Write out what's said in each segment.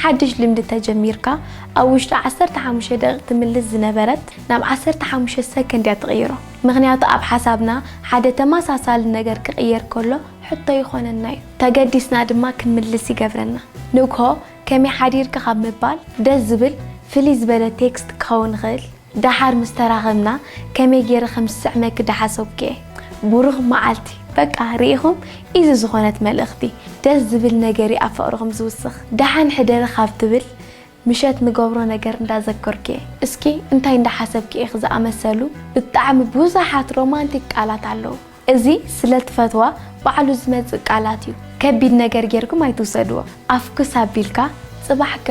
ሓድሽ ልምዲ ተጀሚርካ ኣብ ውሽጢ ዓሰርተ ሓሙሽተ ደቂቕ ትምልስ ዝነበረት ናብ ዓሰርተ ሓሙሽተ ሰከንድ እያ ትቕይሮ። ምኽንያቱ ኣብ ሓሳብና ሓደ ተመሳሳሊ ነገር ክቕየር ከሎ ሕቶ ይኾነና እዩ። ተገዲስና ድማ ክንምልስ ይገብረና። ንግሆ ከመይ ሓዲርካ ካብ ምባል ደስ ዝብል ፍልይ ዝበለ ቴክስት ክኸውን ይኽእል። ደሓር ምስ ተራኸብና ከመይ ገይረ ከም ዝስዕመኪ ደሓሰብኩ እየ። ብሩኽ መዓልቲ። በቃ ርኢኹም፣ ኢዚ ዝኾነት መልእኽቲ። ደስ ዝብል ነገር እዩ ኣብ ፍቕርኹም ዝውስኽ። ደሓን ሕደሪ ካብ ትብል ምሸት ንገብሮ ነገር እንዳዘከርኩ እየ። እስኪ እንታይ እንዳሓሰብኪ ኢኺ ዝኣመሰሉ ብጣዕሚ ብዙሓት ሮማንቲክ ቃላት ኣለዉ። እዚ ስለ ትፈትዋ ባዕሉ ዝመጽእ ቃላት እዩ። ከቢድ ነገር ጌርኩም ኣይትውሰድዎ። ኣፍኩስ ኣቢልካ ጽባሕከ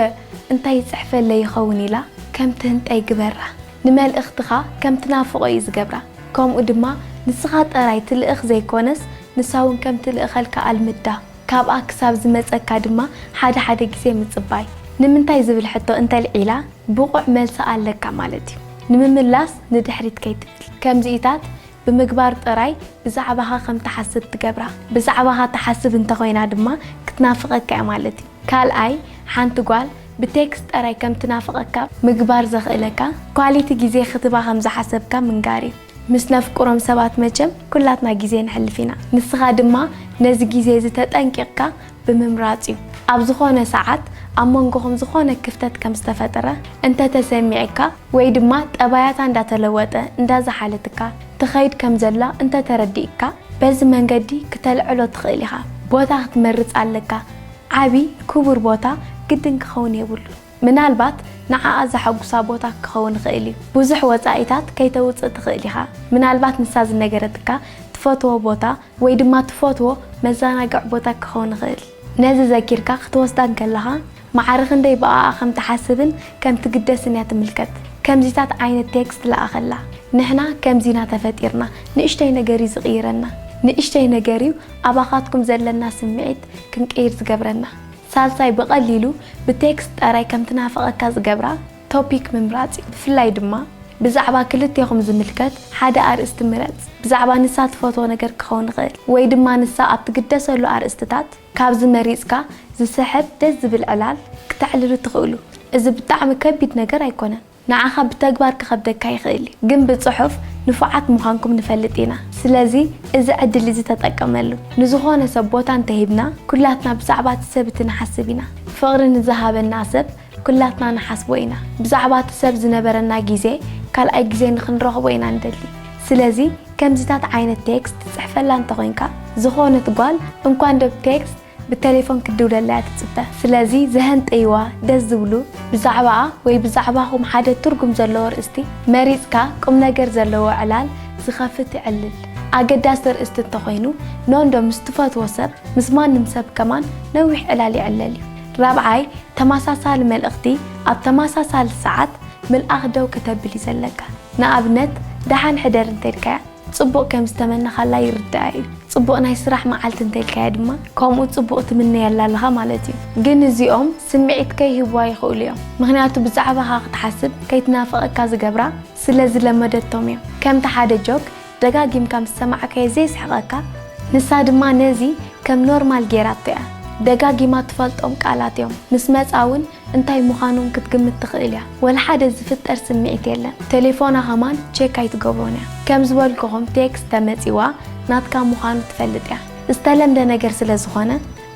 እንታይ ይጽሕፈለይ ይኸውን ኢላ ከም ትህንጠይ ግበራ። ንመልእኽትኻ ከም ትናፍቖ እዩ ዝገብራ። ከምኡ ድማ ንስኻ ጥራይ ትልእኽ ዘይኮነስ ንሳ እውን ከም ትልእኸልካ ኣልምዳ። ካብኣ ክሳብ ዝመጸካ ድማ ሓደ ሓደ ግዜ ምጽባይ። ንምንታይ ዝብል ሕቶ እንተልዒላ ብቑዕ መልሲ ኣለካ ማለት እዩ። ንምምላስ ንድሕሪት ከይትብል። ከምዚኢታት ብምግባር ጥራይ ብዛዕባኻ ከም ትሓስብ ትገብራ። ብዛዕባኻ ትሓስብ እንተኾይና ድማ ክትናፍቐካ እያ ማለት እዩ። ካልኣይ፣ ሓንቲ ጓል ብቴክስት ጥራይ ከም ትናፍቐካ ምግባር ዘኽእለካ ኳሊቲ ግዜ ክትባ ከም ዝሓሰብካ ምንጋር እዩ። ምስ ነፍቅሮም ሰባት መቸም ኩላትና ግዜ ነሕልፍ ኢና። ንስኻ ድማ ነዚ ግዜ እዚ ተጠንቂቕካ ብምምራጽ እዩ። ኣብ ዝኾነ ሰዓት ኣብ መንጎኹም ዝኾነ ክፍተት ከም ዝተፈጠረ እንተተሰሚዕካ ወይ ድማ ጠባያታ እንዳተለወጠ እንዳዝሓለትካ ትኸይድ ከም ዘላ እንተተረዲእካ በዚ መንገዲ ክተልዕሎ ትኽእል ኢኻ። ቦታ ክትመርጽ ኣለካ። ዓቢ ክቡር ቦታ ግድን ክኸውን የብሉን። ምናልባት ንዓኣ ዘሐጉሳ ቦታ ክኸውን ይኽእል እዩ። ብዙሕ ወጻኢታት ከይተውጽእ ትኽእል ኢኻ። ምናልባት ንሳ ዝነገረትካ ትፈትዎ ቦታ ወይ ድማ ትፈትዎ መዘናግዒ ቦታ ክኸውን ይኽእል። ነዚ ዘኪርካ ክትወስዳ እንከለኻ ማዕረ ክንደይ ብኣኣ ከም ትሓስብን ከም ትግደስን እያ ትምልከት። ከምዚታት ዓይነት ቴክስት ለኣኸላ። ንሕና ከምዚ ኢና ተፈጢርና። ንእሽተይ ነገር እዩ ዝቕይረና። ንእሽተይ ነገር እዩ ኣባኻትኩም ዘለና ስምዒት ክንቅይር ዝገብረና። ሳልሳይ ብቐሊሉ ብቴክስት ጠራይ ከም ትናፍቐካ ዝገብራ ቶፒክ ምምራጽ እዩ። ብፍላይ ድማ ብዛዕባ ክልቴኹም ዝምልከት ሓደ ኣርእስቲ ምረጽ። ብዛዕባ ንሳ ትፈትዎ ነገር ክኸውን ይኽእል ወይ ድማ ንሳ ኣብ ትግደሰሉ ኣርእስትታት ካብዚ መሪጽካ ዝስሕብ ደስ ዝብል ዕላል ክተዕልሉ ትኽእሉ። እዚ ብጣዕሚ ከቢድ ነገር ኣይኮነን። ንዓኻ ብተግባር ክኸብደካ ይኽእል እዩ፣ ግን ብጽሑፍ ንፉዓት ምዃንኩም ንፈልጥ ኢና። ስለዚ እዚ ዕድል እዚ ተጠቀመሉ። ንዝኾነ ሰብ ቦታ እንተሂብና ኩላትና ብዛዕባ እቲ ሰብ እቲ ንሓስብ ኢና። ፍቕሪ ንዝሃበና ሰብ ኩላትና ንሓስቦ ኢና። ብዛዕባ እቲ ሰብ ዝነበረና ግዜ ካልኣይ ግዜ ንኽንረኽቦ ኢና ንደሊ። ስለዚ ከምዚታት ዓይነት ቴክስት ትጽሕፈላ እንተኾይንካ ዝኾነት ጓል እንኳን ዶ ብቴክስት ብቴሌፎን ክትድውለላ እያ ትጽበ። ስለዚ ዘሀንጠይዋ ደስ ዝብሉ ብዛዕባኣ ወይ ብዛዕባኹም ሓደ ትርጉም ዘለዎ ርእስቲ መሪጽካ ቁም ነገር ዘለዎ ዕላል ዝኸፍት ይዕልል። ኣገዳሲ ርእስቲ እንተኾይኑ ኖንዶ ምስ ትፈትዎ ሰብ ምስ ማንም ሰብ ከማን ነዊሕ ዕላል ይዕለል እዩ። ራብዓይ ተመሳሳሊ መልእኽቲ ኣብ ተመሳሳሊ ሰዓት ምልኣኽ ደው ከተብል እዩ ዘለካ። ንኣብነት ደሓን ሕደር እንተልካያ ጽቡቕ ከም ዝተመነኻላ ይርድኣ እዩ። ጽቡቕ ናይ ስራሕ መዓልቲ እንተልካያ ድማ ከምኡ ጽቡቕ ትምነየላ ኣለኻ ማለት እዩ። ግን እዚኦም ስምዒት ከይህብዋ ይኽእሉ እዮም። ምኽንያቱ ብዛዕባኻ ክትሓስብ ከይትናፍቐካ ዝገብራ ስለ ዝለመደቶም እዮም። ከምቲ ሓደ ጆክ ደጋጊምካ ምስ ሰማዕካዮ ዘየስሕቐካ ንሳ ድማ ነዚ ከም ኖርማል ጌራቶ እያ። ደጋጊማ ትፈልጦም ቃላት እዮም። ምስ መጻ እውን እንታይ ምዃኖም ክትግምት ትኽእል እያ። ወላ ሓደ ዝፍጠር ስምዒት የለን። ቴሌፎና ኸማን ቸክ ኣይትገብሮን እያ። ከም ዝበልኩኹም ቴክስት ተመጺዋ ናትካ ምዃኑ ትፈልጥ እያ። ዝተለምደ ነገር ስለ ዝኾነ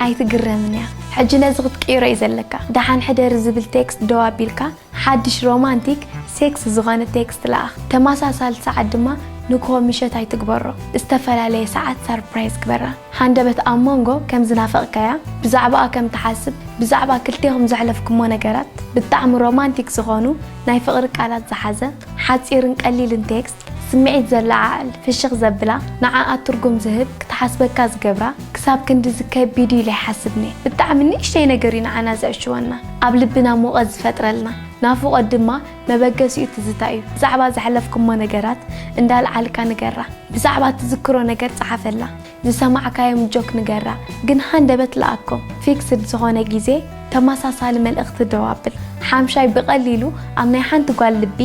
ኣይትግረምን እያ። ሕጂ ነዚ ክትቅይሮ እዩ ዘለካ። ደሓን ሕደሪ ዝብል ቴክስት ደው ኣቢልካ ሓድሽ ሮማንቲክ ሴክስ ዝኾነ ቴክስት ለኣኽ። ተመሳሳሊ ሰዓት ድማ ንግሆ ምሸት ኣይትግበሮ። ዝተፈላለየ ሰዓት ሳርፕራይዝ ግበራ። ሃንደበት ኣብ መንጎ ከም ዝናፈቕካያ፣ ብዛዕባኣ ከም ትሓስብ፣ ብዛዕባ ክልቴኹም ዘሕለፍኩሞ ነገራት፣ ብጣዕሚ ሮማንቲክ ዝኾኑ ናይ ፍቕሪ ቃላት ዝሓዘ ሓጺርን ቀሊልን ቴክስት ስምዒት ዘለዓዕል ፍሽኽ ዘብላ ንዓኣ ትርጉም ዝህብ ክትሓስበካ ዝገብራ ክሳብ ክንድዚ ከቢድ ኢለ ኣይሓስብን እየ። ብጣዕሚ ንእሽተይ ነገር እዩ ንዓና ዘዕሽወና፣ ኣብ ልብና ሙቐት ዝፈጥረልና። ናፍቖት ድማ መበገሲኡ ትዝታ እዩ። ብዛዕባ ዘሕለፍኩሞ ነገራት እንዳልዓልካ ንገራ። ብዛዕባ ትዝክሮ ነገር ጸሓፈላ። ዝሰማዕካዮም ጆክ ንገራ፣ ግን ሃንደበት ለኣኮም። ፊክስድ ዝኾነ ግዜ ተመሳሳሊ መልእኽቲ ደው ኣብል። ሓምሻይ ብቐሊሉ ኣብ ናይ ሓንቲ ጓል ልቢ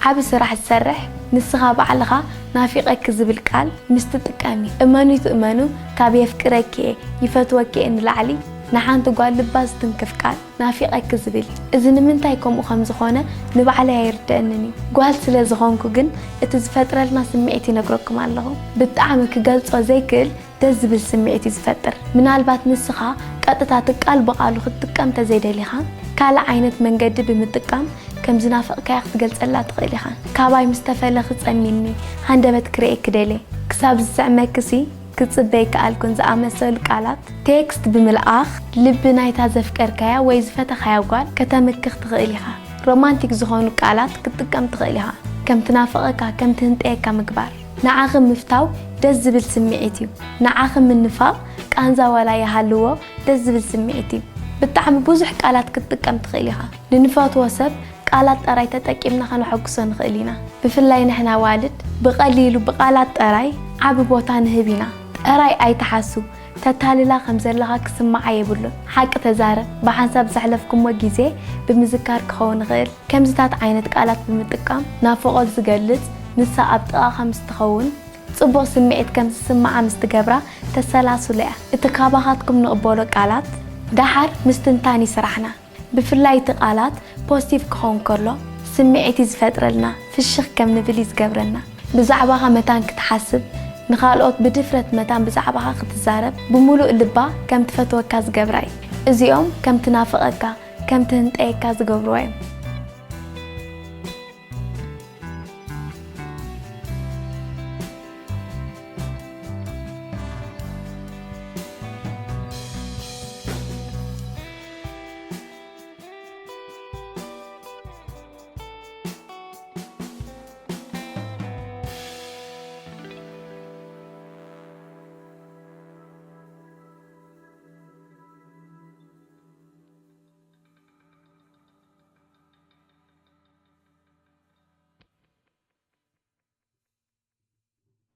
ዓቢ ስራሕ ዝሰርሕ ንስኻ ባዕልኻ ናፊቐኪ ዝብል ቃል ምስ ትጥቀሚ። እመኑ ይትእመኑ ካብ የፍቅረኪ እየ፣ ይፈትወኪ እየ ንላዕሊ ንሓንቲ ጓል ልባ ዝትንክፍ ቃል ናፊቐኪ ዝብል እዩ። እዚ ንምንታይ ከምኡ ከም ዝኾነ ንባዕለይ ኣይርደአንን እዩ። ጓል ስለ ዝኾንኩ ግን እቲ ዝፈጥረልና ስምዒት ይነግረኩም ኣለኹ። ብጣዕሚ ክገልጾ ዘይክእል ደስ ዝብል ስምዒት እዩ ዝፈጥር። ምናልባት ንስኻ ቀጥታ እቲ ቃል ብቓሉ ክትጥቀም ተዘይደሊኻ ካልእ ዓይነት መንገዲ ብምጥቃም ከም ዝናፈቕካያ ክትገልጸላ ትኽእል ኢኻ። ካባይ ምስ ተፈለኺ ጸሚኒ፣ ሃንደበት ክርእየኪ ደልየ፣ ክሳብ ዝስዕመኪሲ ክጽበ ኣይከኣልኩን ዝኣመሰሉ ቃላት ቴክስት ብምልኣኽ ልቢ ናይታ ዘፍቀርካያ ወይ ዝፈተኻያ ጓል ከተምክኽ ትኽእል ኢኻ። ሮማንቲክ ዝኾኑ ቃላት ክትጥቀም ትኽእል ኢኻ። ከም ትናፍቐካ፣ ከም ትህንጠየካ ምግባር። ንዓኺ ምፍታው ደስ ዝብል ስምዒት እዩ። ንዓኺ ምንፋቕ ቃንዛ ዋላ ይሃልዎ ደስ ዝብል ስምዒት እዩ። ብጣዕሚ ብዙሕ ቃላት ክትጥቀም ትኽእል ኢኻ። ንንፈትዎ ሰብ ቃላት ጥራይ ተጠቂምና ከነሐጉሶ ንኽእል ኢና። ብፍላይ ንሕና ኣዋልድ ብቐሊሉ ብቃላት ጥራይ ዓቢ ቦታ ንህብ ኢና። ጥራይ ኣይትሓሱ፣ ተታልላ ከም ዘለኻ ክስምዓ የብሉን። ሓቂ ተዛረብ፣ ብሓንሳብ ዘሕለፍኩሞ ግዜ ብምዝካር ክኸውን ይኽእል። ከምዚታት ዓይነት ቃላት ብምጥቃም ናፍቖት ዝገልጽ፣ ንሳ ኣብ ጥቓኻ ምስ ትኸውን ጽቡቕ ስምዒት ከም ዝስምዓ ምስ ትገብራ ተሰላስሎ እያ። እቲ ካባኻትኩም ንቕበሎ ቃላት ደሓር ምስትንታን እዩ ስራሕና። ብፍላይ እቲ ቃላት ፖዚቲቭ ክኸውን ከሎ ስምዒት እዩ ዝፈጥረልና፣ ፍሽኽ ከም ንብል እዩ ዝገብረና። ብዛዕባኻ መታን ክትሓስብ፣ ንኻልኦት ብድፍረት መታን ብዛዕባኻ ክትዛረብ፣ ብምሉእ ልባ ከም ትፈትወካ ዝገብራ እዩ። እዚኦም ከም ትናፍቐካ፣ ከም ትህንጠየካ ዝገብርዋ እዮም።